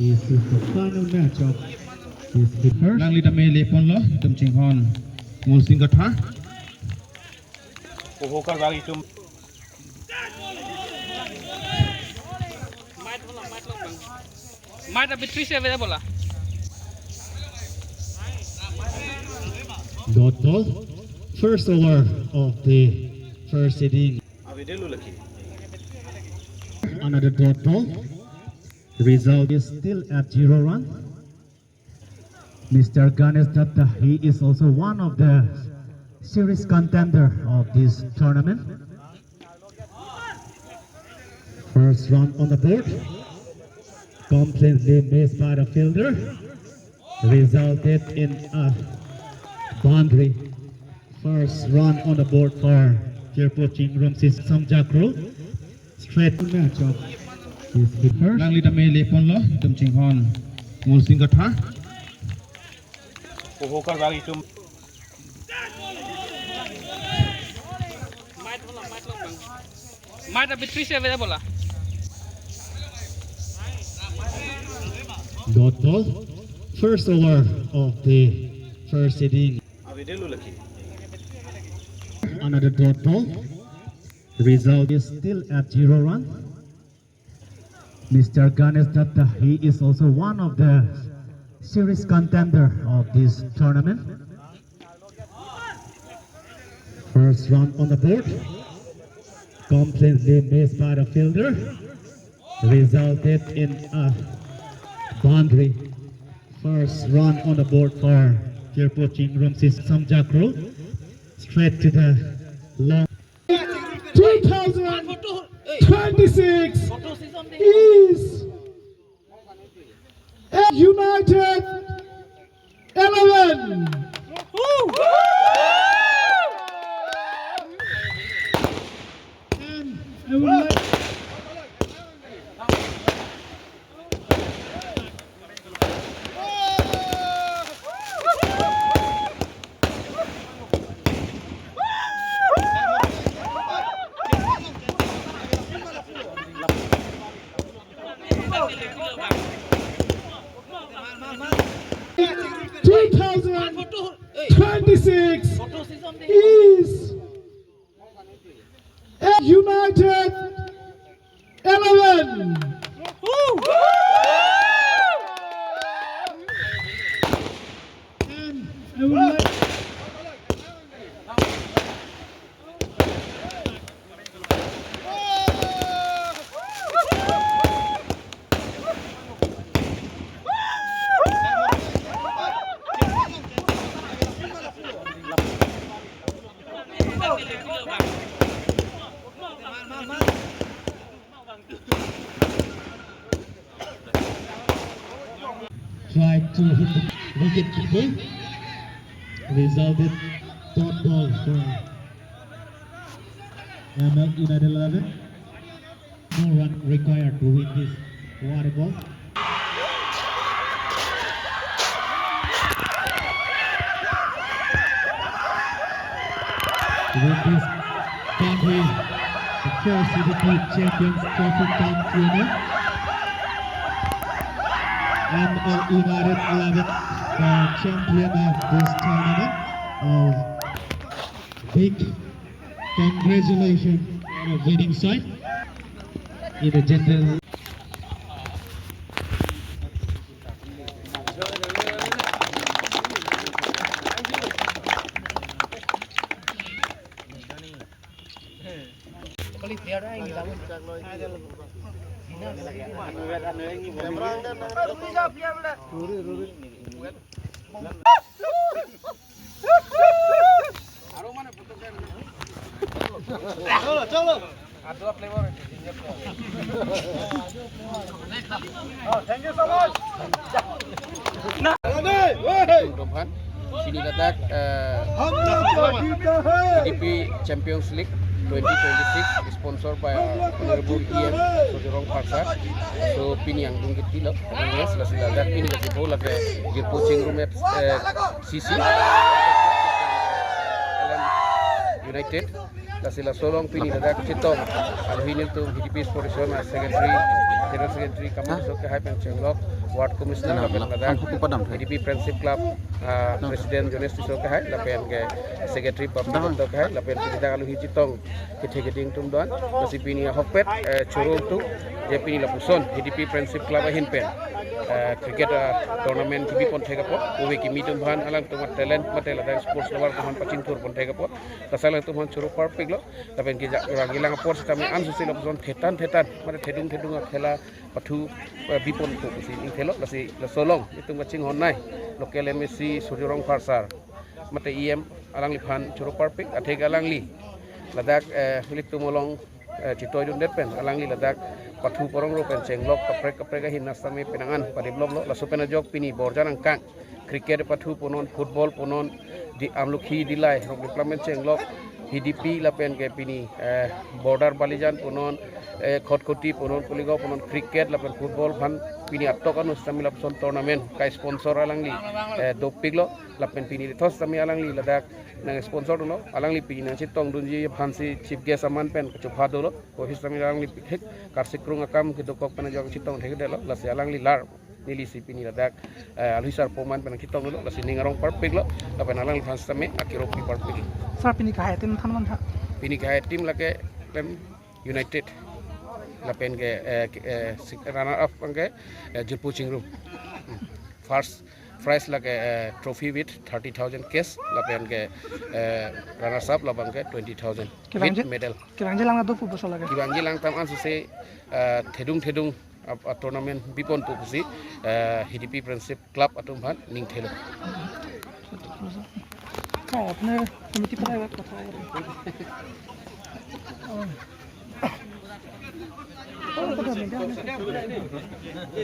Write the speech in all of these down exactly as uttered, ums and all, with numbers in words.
This is the final match of this first. Nangli tame le ponlo, itum chinghon Ngulsing Kathar. Oho, karbang itum. Might abhi three se available ah. Dot ball. First over of the first inning. Another dot ball. Result is still at zero run. Mister Ganesh Dutta, he is also one of the serious contender of this tournament. First run on the board. Completely missed by the fielder. Resulted in a boundary. First run on the board for Jirpo Chingrum Sisam Jakro. Straight match of this first. Nangli tame le ponlo, itum chinghon Ngulsing Kathar. Oho, karbang itum. Might abhi three se available ah. Dot ball. First over of the first inning. Another dot ball. Result is still at zero run. Mister Ganesh Dutta, he is also one of the serious contender of this tournament. First run on the board. Completely missed by the fielder. Resulted in a boundary. First run on the board for Jirpo Chingrum Sisam Jakro. Straight to the long. Two thousand twenty-six is a United Eleven. And I would like Two thousand twenty-six is a United Eleven. And I would like Tried to hit the wicket keeper. Resulted dot ball for M L United Eleven. No run required to win this water ball. With this boundary, the first C D P Champions Trophy come to an end. M L United Eleven, the champion of this tournament. A big congratulations on the winning side. In the general Tumhan, pini ladak, eh, C D P Champions League twenty twenty-six, sponsored by our Honorable E M Sojorong Parsa. So, pini angdeng ketilo, yes, lasi ladak pini lasi bo lake Jirpo Chingrum F, eh, C C. United. Lasi laso along pini ladak chetong alohi nelitum H D P Sports Association a-secretary General Secretary Kamal Tisso kehai pen chenglok, Ward Commissioner lapen ladak H D P Friendship Club, ah, President Jones Tisso kehai, lapen ke Secretary Bambi Dutta kehai, lapen pini dak aluhi chetong kethe keding atum do-an, lasi pini ahokpet, eh, choro atum, je pini lapuson H D P Friendship Club ahin pen, eh, cricket, ah, tournament kebi pon thek apot, ove kimi atum aphan alangtum talent mate ladak sports lover atum aphan pachingthur pon thek apot, lasi alangtum aphan choro parpiklo, lapen kejak rang ilang apor sitame ansose lapuson thetan thetan, mate thedung thedung akhela pathu, eh, bipon po pusi ingthelo, lasi laso along itum kachinghon nei local M A C Surjya Rongphar sir mate E M alangliphan choro parpik, atheke alangli ladak, eh, ilitum along, eh, chitoi dundet pen alangli ladak pathu porong ro pen chenglok kaprek kaprek ahin na sitame penang an padeveloplo, laso pen ajok pini Borjan angkang cricket pathu punon, football punon, di Amlokhi Dillai Rock Development chenglok, H D P lapen ke pini, eh, Border Balijan punon, eh, Khatkhati punon, Kuligaon punon, cricket lapen football aphan pini atok anus sitame lapuson tournament kai sponsor alangli, eh, dopiklo, lapen pini lithos sitame alangli ladak nang sponsor dunlo, alangli pini nang chetong dunji aphansi chief guest aman pen kachopha dolo, ko hi sitame alangli pikhek karsikrung akam kedokok pen ajok chetong thekdetlo, lasi alangli lar neli si pini ladak, eh, aluhi sarpo aman pen chetonglo, lasi ning arong parpiklo, lapen alangliphan sitame akero pi parpik. Sir, pini kehai team than man tha? Pini kehai team lake Pem United, lapen ke, eh, ke, eh, si-, runner up abang ke, eh, Jirpo Chingrum. Hmm. First prize lake, eh, trophy with thirty thousand cash, lapen ke, eh, runners up labang ke twenty thousand with Kevangji medal. Kevangji lang ado football lake? Kevangji lang tam ansose, eh, thedung thedung ap-, a tournament bipon po pusi, eh, H D P Friendship Club atum aphan ningthelo. Sir, apni committee pora ebar kotha bole.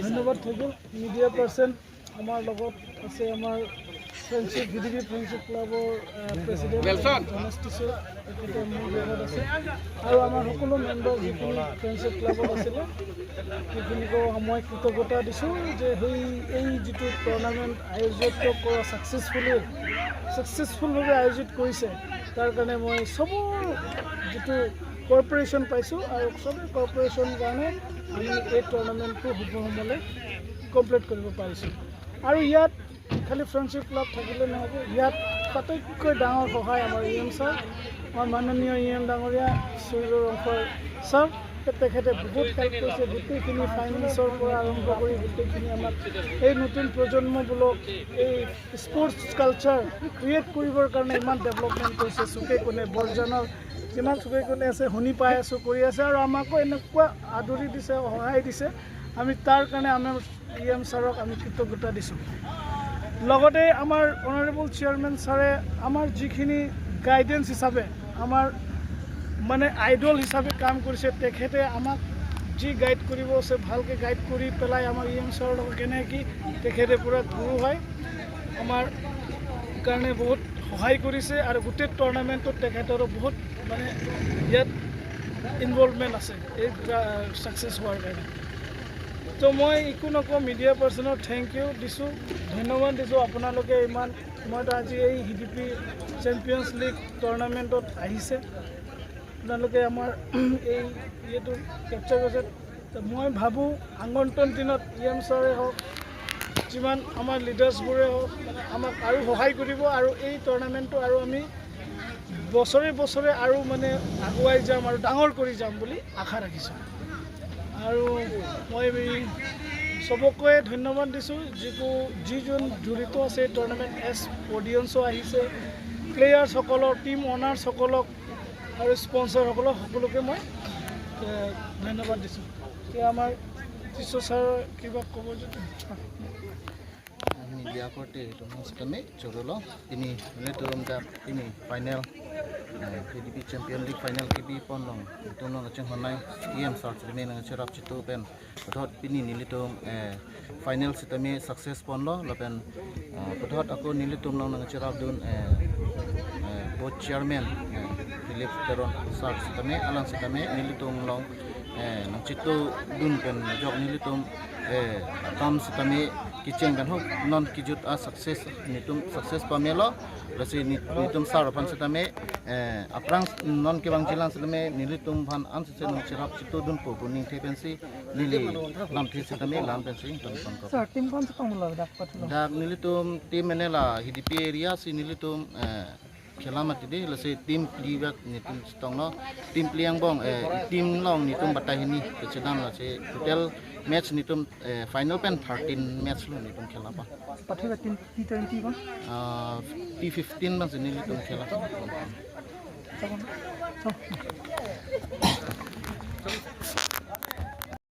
ধন্যবাদ থাকিল media person, আমাৰ লগত আছে আমাৰ friendship, V D P friendship ক্লাবৰ, আহ, প্ৰেচিডেণ্ট জনেশ টিছাৰ, তেখেতে মোৰ লগত আছে, আৰু আমাৰ সকলো মেম্বাৰ যিখিনি ফ্ৰেণ্ডশ্বিপ ক্লাবত আছিলে, সেইখিনিকো মই কৃতজ্ঞতা দিছোঁ যে সেই, এই যিটো টুৰ্ণামেণ্ট আয়োজিত কৰা ছাকচেছফুলি, ছাকচেছফুলভাৱে আয়োজিত কৰিছে, তাৰ কাৰণে মই চবৰ যিটো কৰ্পৰেশ্যন পাইছোঁ আৰু চবে কৰ্পৰেশ্যন কাৰণে আমি এই টুৰ্ণামেণ্টটো শুভ সময়লৈ কমপ্লিট কৰিব পাৰিছোঁ। আৰু ইয়াত খালি ফ্ৰেণ্ডশ্বিপ ক্লাব থাকিলে নহ'ব, ইয়াত আটাইতকৈ ডাঙৰ সহায় আমাৰ ই এম ছাৰ, আমাৰ মাননীয় ই এম ডাঙৰীয়া সূৰ্য ৰংফৰ ছাৰ, তেখেতে বহুত হেল্প কৰিছে। গোটেইখিনি ফাইনেন্সৰ পৰা আৰম্ভ কৰি গোটেইখিনি আমাক এই নতুন প্ৰজন্মবোৰক এই স্পৰ্টছ কালচাৰ ক্ৰিয়েট কৰিবৰ কাৰণে ইমান ডেভেলপমেণ্ট কৰিছে। চুকে কোণে বৰজানৰ যিমান চুকে কোণে আছে, শুনি পাই আছোঁ, কৰি আছে আৰু আমাকো এনেকুৱা আদৰি দিছে, সহায় দিছে। আমি তাৰ কাৰণে আমাৰ ই এম ছাৰক আমি কৃতজ্ঞতা দিছোঁ। লগতে আমাৰ অনাৰেবল চেয়াৰমেন ছাৰে আমাৰ যিখিনি গাইডেন্স হিচাপে, আমাৰ মানে আইডল হিচাপে কাম কৰিছে, তেখেতে আমাক যি গাইড কৰিব আছে ভালকৈ গাইড কৰি পেলাই আমাৰ ই এম ছাৰৰ লগত কেনেকৈ তেখেতে পূৰা গুৰু হয়, আমাৰ কাৰণে বহুত সহায় কৰিছে আৰু গোটেই টুৰ্ণামেণ্টটোত তেখেতৰো বহুত মানে ইয়াত ইনভলভমেণ্ট আছে এই ছাকচেছ হোৱাৰ কাৰণে। তো মই একো নকওঁ, মিডিয়া পাৰ্চনক থেংক ইউ দিছোঁ, ধন্যবাদ দিছোঁ। আপোনালোকে ইমান সময়ত আজি এই V D P champions league টুৰ্ণামেণ্টত আহিছে, আপোনালোকে আমাৰ এই ইয়েটো কেপচাৰ কৰিছে। তো মই ভাবোঁ আগন্তুক দিনত ই এম ছাৰে হওক, যিমান আমাৰ লিডাৰ্ছবোৰে হওক, মানে আমাক আৰু সহায় কৰিব আৰু এই টুৰ্ণামেণ্টটো আৰু আমি বছৰে বছৰে আৰু মানে আগুৱাই যাম আৰু ডাঙৰ কৰি যাম বুলি আশা ৰাখিছোঁ। আৰু মই এই চবকে ধন্যবাদ দিছোঁ, যিকো যিজন জড়িত আছে এই টুৰ্ণামেণ্ট, এজ অডিয়েঞ্চো আহিছে, প্লেয়াৰ্ছসকলক, টিম অ'নাৰ্ছসকলক আৰু স্পনচৰসকলক, সকলোকে মই, এ, ধন্যবাদ দিছোঁ। এতিয়া আমাৰ টিছাৰ ছাৰে কিবা ক'ব যদি। Media korte itum along sitame chorolo, pini nelitum dak pini final, eh, K D P Champion League final kebi pon along itum along kachinghon nei E M sir sitame nangcherap chitu pen puthot pini nelitum, eh, final sitame success ponlo lapen, eh, puthot ako nelitum along nangcherap dun, eh, eh, board chairman, eh, Philip Teron sir sitame alang sitame nelitum along eh, nangchito dun pen ajok nelitum, eh, akam sitame kecheng pen ho non kejut a success, netum success pamelo, lasi ne-, netum sar aphan sitame, eh, aphrang non kevangjilang sitame nelitum aphan an sise nangcherap chito dunpo pu ningthe pensi neli lamthe sitame la-an pensi ington pon ko. Sir, team kosonsi tonglo dak pathulo? Dak nelitum team ene la Hidipi area si nelitum, eh, khela mati de, lasi team phli bak netum chetonglo. Team phli angbong, eh, team along netum batai hini kechedan, lasi total match netum, eh, final pen thirteen match lo netum khela pa. Pathu ka team T twenty ba? Ah, T fifteen bang si nelitum khela. Sabon. So.